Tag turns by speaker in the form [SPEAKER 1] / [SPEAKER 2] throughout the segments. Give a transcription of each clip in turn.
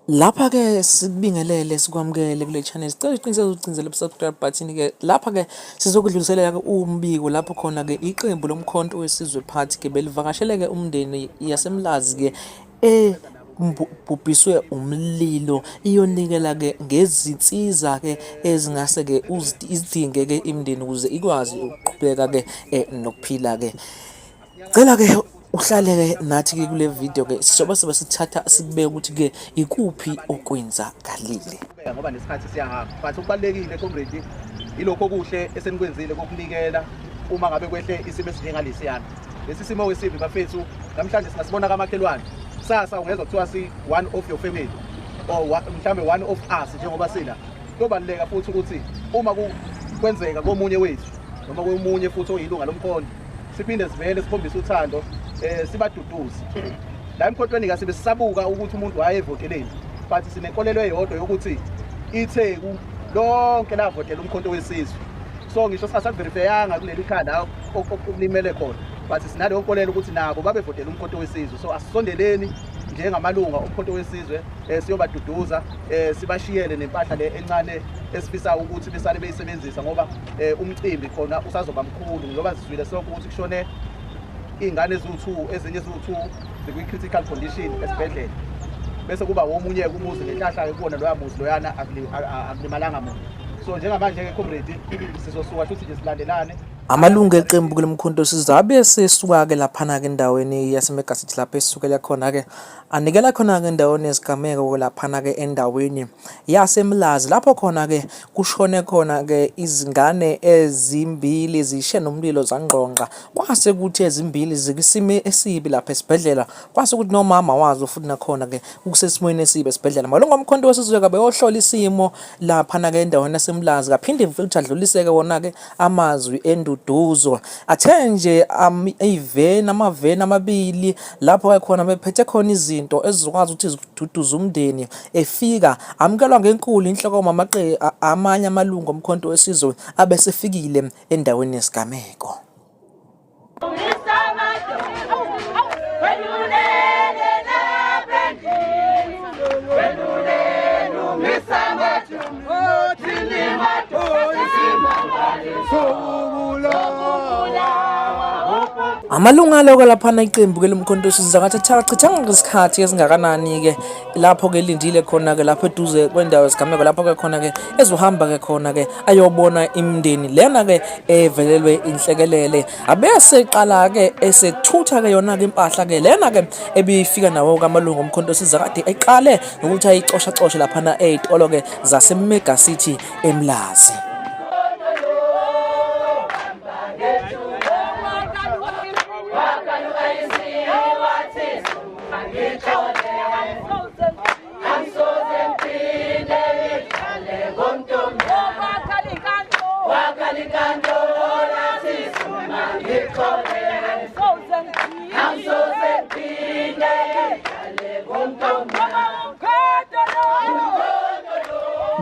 [SPEAKER 1] Lapha-ke sikubingelele sikwamukele kule channel. Sicela uqiniseke ucinzele u-subscribe button-ke. Lapha-ke sizokudlulisela-ke umbiko lapho khona-ke iqembu loMkhonto weSizwe Party-ke belivakashele-ke umndeni yaseMlazi-ke ebhubhiswe umlilo iyonikela-ke ngezinsiza-ke ezingase-ke izidinge-ke imindeni ukuze ikwazi ukuqhubeka-ke nokuphila-ke. Cela-ke uhlale-ke nathi-ke kule video-ke sizobe sobe sithatha sikubeke ukuthi-ke ikuphi okwenzakalile.
[SPEAKER 2] Ngoba nesikhathi siyahamba, but okubalulekile, comrade, ilokho okuhle esenikwenzile kokunikela uma ngabe kwehle isimo esinjengalesiyana. Lesi simo esibi, bafethu, namhlanje singasibona kamakhelwane, kusasa ungezwa kuthiwa si one of your family or mhlambe one of us. Njengoba sila, kuyobaluleka futhi ukuthi uma kwenzeka komunye wethu noma komunye futhi oyilunga lomkhonto, siphinde sivele sikhombise uthando, sibaduduze. La emkhontweni kasibe sisabuka ukuthi umuntu wayevoteleni, but sinenkolelo eyodwa yokuthi iTheku lonke lavotela uMkhonto weSizwe. So ngisho singasaverifeyanga kuleli khaya la okulimele khona, but sinaleyo nkolelo ukuthi nabo babevotela uMkhonto weSizwe. So asisondeleni njengamalunga oMkhonto weSizwe, siyobaduduza, sibashiyele nempahla le encane esifisa ukuthi besale beyisebenzisa, ngoba umcimbi khona usazoba mkhulu, ngoba sizwile sonke ukuthi kushone iy'ngane eziwu-2, ezinye eziwu-2 zikwi-critical condition esibhedlela, bese kuba womunye-ke umuzi. Ngenhlahla-ke kuwona loya muzi loyana akulimalanga muntu. So njengamanje-ke, comrade, sizosuka shuthi nje silandelane.
[SPEAKER 1] Amalungu eqembu kulo Mkhonto abe sesuka-ke laphana-ke endaweni yaseMega City lapho esukela khona-ke, anikela khona-ke endaweni yesigameko laphana-ke endaweni yaseMlazi lapho khona-ke kushone khona-ke izingane ezimbili zishe nomlilo zangqongqa, kwase kuthi ezimbili zikwisimo esibi lapha esibhedlela, kwase kuthi nomama wazo futhi nakhona-ke kusesimweni esibi esibhedlela. Malungu oMkhonto weSizwe-ke beyohlola isimo laphana-ke endaweni yaseMlazi, kaphinde futhi adluliseke wona-ke amazwi enduduzo. Athe nje iveni, amaveni amabili lapho khona bephethe khona izinto ezizokwazi ukuthi ziduduze umndeni, efika amukelwa ngenkulu inhloko amanye amalungu oMkhonto weSizwe abesefikile endaweni yesigameko. Amalungu aloko laphana iqembu-ke loMkhonto weSizwe ngathi achithanga ngesikhathi esingakanani-ke lapho-ke elindile khona-ke lapho eduze kwendawo yesigameko lapho-ke khona-ke ezohamba-ke khona-ke ayobona imindeni lena-ke evelelwe inhlekelele, abese qala-ke esethutha-ke yona-ke impahla-ke lena-ke ebifika nawo-ke amalungu oMkhonto weSizwe kade eqale ngokuthi ayicoshacoshe laphana ey'tolo-ke zaseMega City eMlazi.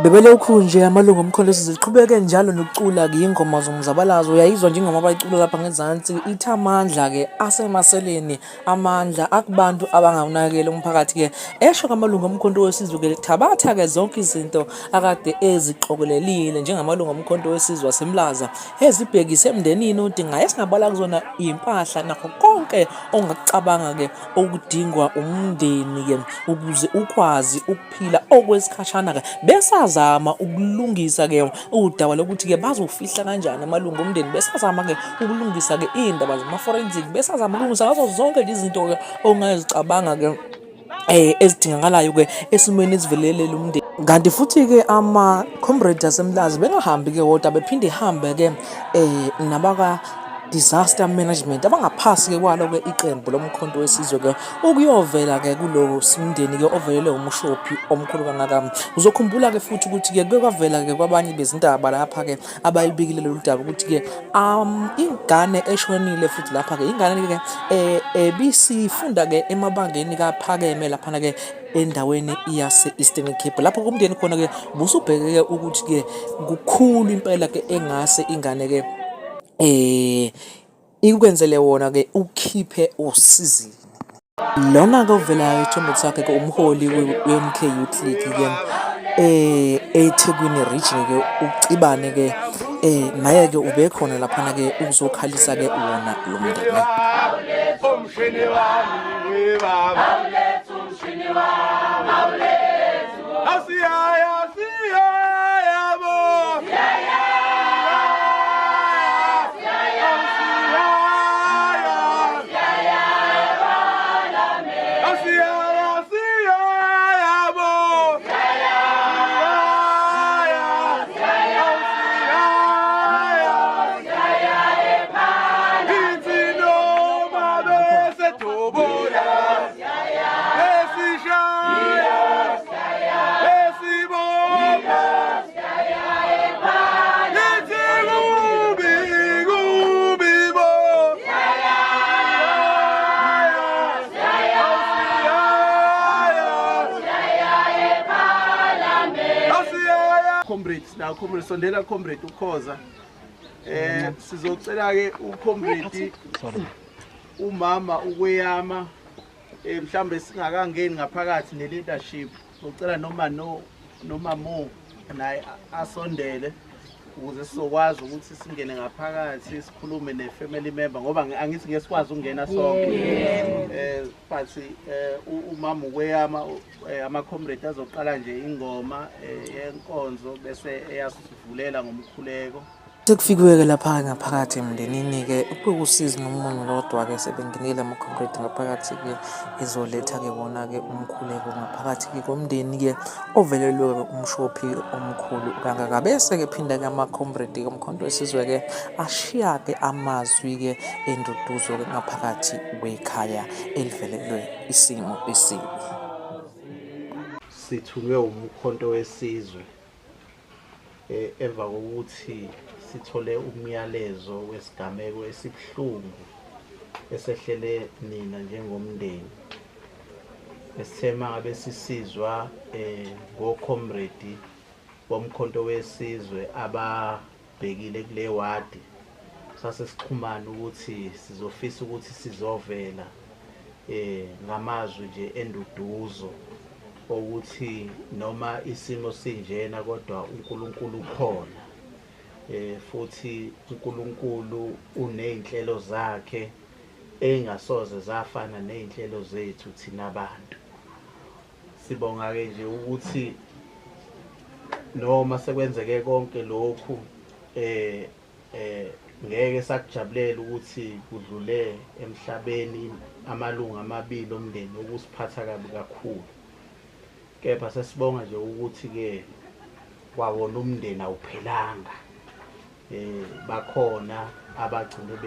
[SPEAKER 1] Bebelokhu nje amalungu oMkhonto weSizwe ziqhubeke njalo nokucula-ke iy'ngoma zomzabalazo. Uyayizwa nje ingoma abayicula lapha ngezansi, ithi amandla-ke asemaseleni, amandla akubantu abangawunakekeli umphakathi-ke. Esho-ke amalungu oMkhonto weSizwe-ke thabatha-ke zonke izinto akade eziqokelelile njengamalungu oMkhonto weSizwe waseMlaza, ezibhekise emndenini odingayo, esingabala kuzona iy'mpahla nakho konke ongakucabanga-ke okudingwa umndeni-ke ukuze ukwazi ukuphila okwesikhashana-ke, besazama ukulungisa-ke udaba lokuthi-ke bazofihla kanjani amalungu omndeni, besazama-ke ukulungisa-ke iy'ndaba zama-forensic, besazama ukulungisa ngazo zonke nje izinto-ke ongazicabanga-ke ezidingakalayo-ke esimweni esivelele umndeni. Kanti futhi-ke ama-comrade aseMlazi bengahambi-ke wodwa, bephinde ihambe-ke nabaka disaster management abangaphasi-ke kwalo-ke iqembu loMkhonto weSizwe-ke ukuyovela-ke kulo mndeni-ke ovelelwe umshophi omkhulu kangaka. Uzokhumbula-ke futhi ukuthi-ke kuke kwavela-ke kwabanye bezindaba lapha-ke abayibikile lolu daba ukuthi-ke ingane eshonile futhi lapha-ke ingane-ke ebisifunda-ke emabangeni kaphakeme laphana-ke endaweni yase-Eastern Cape, lapho kumndeni khona-ke busubhekeke ukuthi-ke kukhulu impela-ke engase ingane-ke ikwenzele wona-ke ukhiphe osizini. Lona-ke ovelayo isithombe sakhe-ke umholi we-MK Youth League-ke eThekwini Region-ke uCibane-ke naye-ke ubekhona laphana-ke ukuzokhalisa-ke wona lo mndeni.
[SPEAKER 2] Comrades now, comrades, sondela comrade uKhoza. Sizocela ke ucomrade umama ukweyama mhlambe singakangeni ngaphakathi ne leadership. Sizocela noma no noma mo naye asondele ukuze sizokwazi ukuthi singene ngaphakathi sikhulume ne family member ngoba angithi ngeke sikwazi ukungena sonke. But umama ukweyama ama comrade azoqala nje ingoma yenkonzo bese eyasivulela ngomkhuleko.
[SPEAKER 1] Sekufikiwe-ke lapha ngaphakathi emndenini-ke kuwusizi nomunyu lodwa-ke sebengenile ama-comrade ngaphakathi-ke ezoletha-ke wona-ke umkhuleko ngaphakathi-ke komndeni-ke ovelelwe umshophi omkhulu kangaka. Bese-ke phinda-ke ama-comrade-ke uMkhonto weSizwe-ke ashiya-ke amazwi-ke enduduzo-ke ngaphakathi kwekhaya elivelelwe isimo esibi.
[SPEAKER 2] Sithunywe uMkhonto weSizwe emva kokuthi sithole umyalezo wesigameko esibuhlungu esehlele nina njengomndeni. Esithema ngabe sisizwa ngocomrade boMkhonto weSizwe ababhekile kule wadi, sase sixhumana ukuthi sizofisa ukuthi sizovela ngamazwi nje enduduzo ukuthi noma isimo sinjena kodwa uNkulunkulu ukhona, futhi uNkulunkulu uney'nhlelo zakhe engasoze zafana ney'nhlelo zethu thina abantu. Sibonga-ke nje ukuthi noma sekwenzeke konke lokhu ngeke sakujabulela ukuthi kudlule emhlabeni amalungu amabili omndeni okusiphatha kabi kakhulu, kepha sesibonga nje ukuthi-ke kwawona umndeni awuphelanga, bakhona abagcine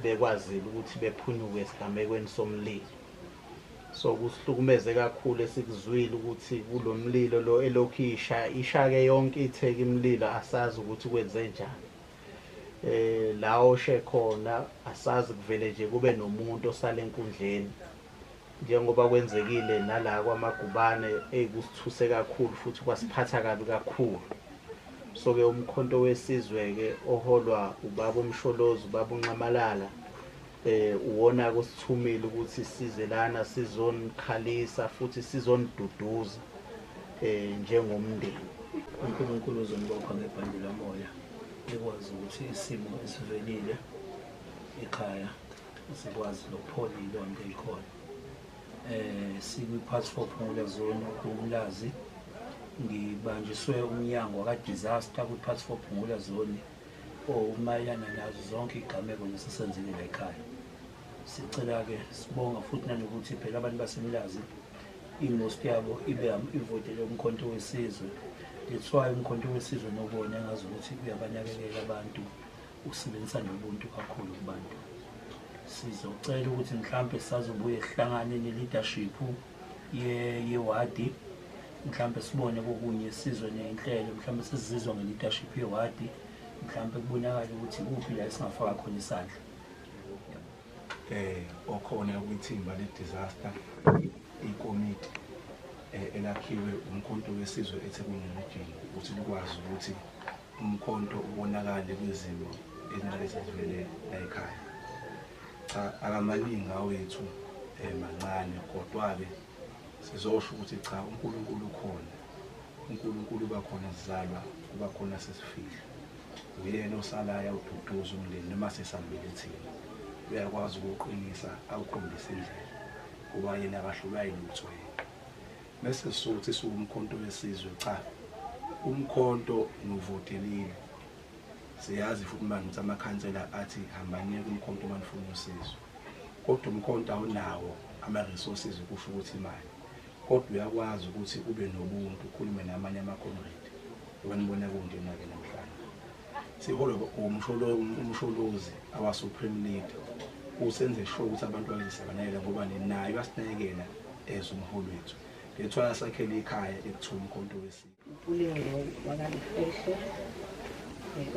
[SPEAKER 2] bekwazile ukuthi bephunyuke esigamekweni somlilo. So kusihlukumeze kakhulu esikuzwile ukuthi kulo mlilo lo elokhu isha ishake yonke itheki imlilo, asazi ukuthi kwenze njani. La oshe khona asazi, kuvele nje kube nomuntu osale enkundleni njengoba kwenzekile nala kwaMagubane, eyikusithuse kakhulu futhi kwasiphatha kabi kakhulu. So ke uMkhonto weSizwe ke oholwa ubaba uMsholozi, ubaba uNxamalala, uwona kusithumile ukuthi size lana sizonikhalisa futhi sizoniduduza njengomndeni.
[SPEAKER 3] uNkulunkulu uzonibopha ngebhande lamoya likwazi ukuthi isimo esivelile ekhaya sikwazi nokuphola ilonto eyikhona. Sikwi-part 4 Phungula Zone kuMlazi, ngibanjiswe umnyango waka-disaster kwi-part 4 Phungula Zone omayelana nazo zonke iy'gameko lesisenzile la ekhaya. Sicela-ke sibonga futhi nanokuthi phela abantu baseMlazi i-most yabo ibe ivotele uMkhonto weSizwe. That's why uMkhonto weSizwe nobona engazi ukuthi uyabanakekela abantu, usebenzisa nobuntu kakhulu kubantu. Sizocela ukuthi mhlampe sisazobuye sihlangane ne-leadership yewadi, mhlampe sibone kokunye sizwe ney'nhlelo, mhlampe sesizizwa nge-leadership yewadi, mhlampe kubonakale ukuthi kuphi la esingafaka khona isandla.
[SPEAKER 4] Okhona kwithimba le-disaster, ikomiti elakhiwe uMkhonto weSizwe eThekwini Region ukuthi likwazi ukuthi umkhonto ubonakale kwizimo ezinalezi ezivele la ekhaya. Cha, akamaningi awethu mancane kodwa-ke sizosho ukuthi cha uNkulunkulu ukhona. UNkulunkulu uba khona sizalwa, uba khona sesifihla. Uyena osalayo awududuza umndeni noma sesambile thina. Uyakwazi ukuwuqinisa awukhombise indlela ngoba yena akahlulwa yilutho yena. Mese sothi siwumkhonto wesizwe cha umkhonto niwuvotelile. Siyazi futhi manje ukuthi amakhansela athi hambani kumkhonto uma nifuna usizo. Kodwa umkhonto awunawo ama-resources ukusho ukuthi imali. Kodwa uyakwazi ukuthi ube nobuntu ukhulume namanye ama-comrade. Ngoba nibona kunjena-ke namhlanje. Siholwa uMsholozi our supreme leader. Usenze sure ukuthi abantu bakithi siyabanakekela ngoba naye uyasinakekela as umholi wethu. That's why asakhele ikhaya ekuthiwa umkhonto wesizwe.
[SPEAKER 5] UPuleng lo wakaLefehle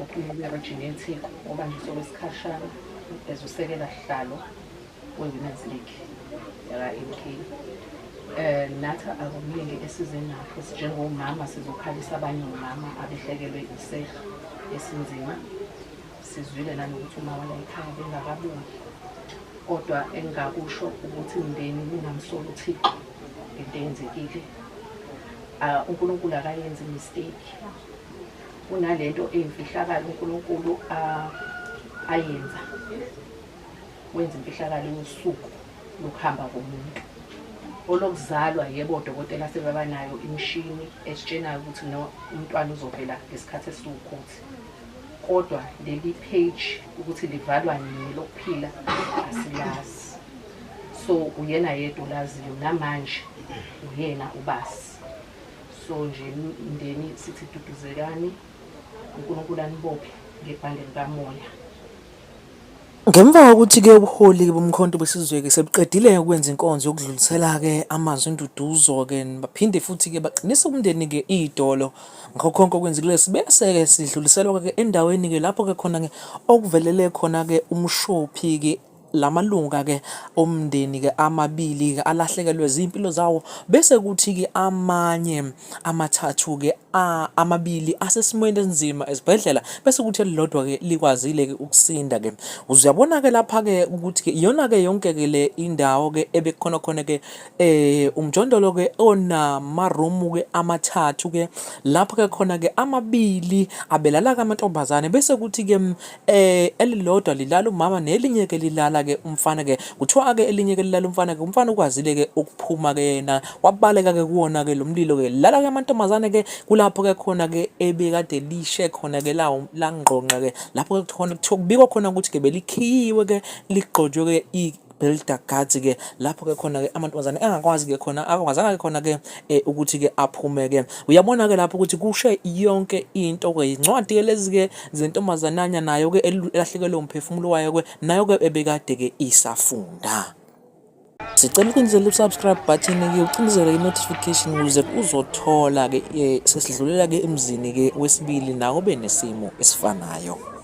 [SPEAKER 5] ophuma kwi-region yeTheku obanjiswe okwesikhashana as usekela sihlalo we-Women's League yaka-MK. Nathi akuningi esize nakho njengomama sizokhalisa abanye omama abehlekelwe isehlo esinzima. Sizwile nanokuthi uma wala ekhaya bengakabuyi. Kodwa engingakusho ukuthi mndeni ningamsoli uThixo ngento eyenzekile. UNkulunkulu akayenzi mistake. Kunalento eyimfihlakalo uNkulunkulu ayenza. Wenza imfihlakalo yosuku lokuhamba komuntu. Olokuzalwa yebo odokotela sebabanayo imishini esitshenayo ukuthi no umntwana uzovela ngesikhathi esiwukuthi. Kodwa leli page ukuthi livalwa nini lokuphila asilazi. So uyena yedwa olaziyo namanje uyena ubasi. So nje mndeni sithi duduzekani uNkulunkulu anibophe ngebhande likamoya.
[SPEAKER 1] Ngemva kokuthi-ke ubuholi boMkhonto weSizwe-ke sebuqedile ukwenza inkonzo yokudlulisela-ke amazwi enduduzo-ke baphinde futhi-ke baqinise umndeni-ke idolo ngakho konke okwenzekile sibese-ke sidluliselwa-ke endaweni-ke lapho-ke khona-ke okuvelele khona-ke umshophi-ke lamalunga-ke omndeni-ke amabili-ke alahlekelwe zimpilo zawo bese kuthi-ke amanye amathathu-ke amabili asesimweni esinzima esibhedlela bese kuthi elilodwa-ke likwazile-ke ukusinda-ke. Uzuyabona-ke lapha-ke ukuthi-ke iyona-ke yonke-ke le indawo-ke ebekukhona khona-ke umjondolo-ke onamarumu-ke amathathu-ke lapho-ke khona-ke amabili abelala-ke amantombazane bese kuthi-ke elilodwa lilala umama nelinye-ke lilala-ke umfana-ke. Kuthiwa-ke elinye-ke lilala umfana-ke umfana ukwazile-ke ukuphuma-ke yena wabaleka-ke kuwona-ke lo mlilo-ke. Lilala-ke amantombazane-ke kulapho-ke khona-ke ebekade lishe khona-ke lawo langqongqa-ke lapho-ke khona kuthiwa kubikwa khona ukuthi-ke belikhiyiwe-ke ligqotshwe-ke builder guards ke lapho ke khona ke amantombazane engakwazi ke khona akwazanga ke khona ke eh, ukuthi ke aphume ke uyabona ke lapho ukuthi kushe yonke into ke incwadi ke lezi ke zentombazananya nayo ke elahlekelwe umphefumulo wayo ke nayo ke ebekade ke isafunda. Sicela ucindezele u-subscribe button ke ucindezele i-notification ukuze uzothola ke eh, sesidlulela ke emzini ke wesibili nawo benesimo esifanayo.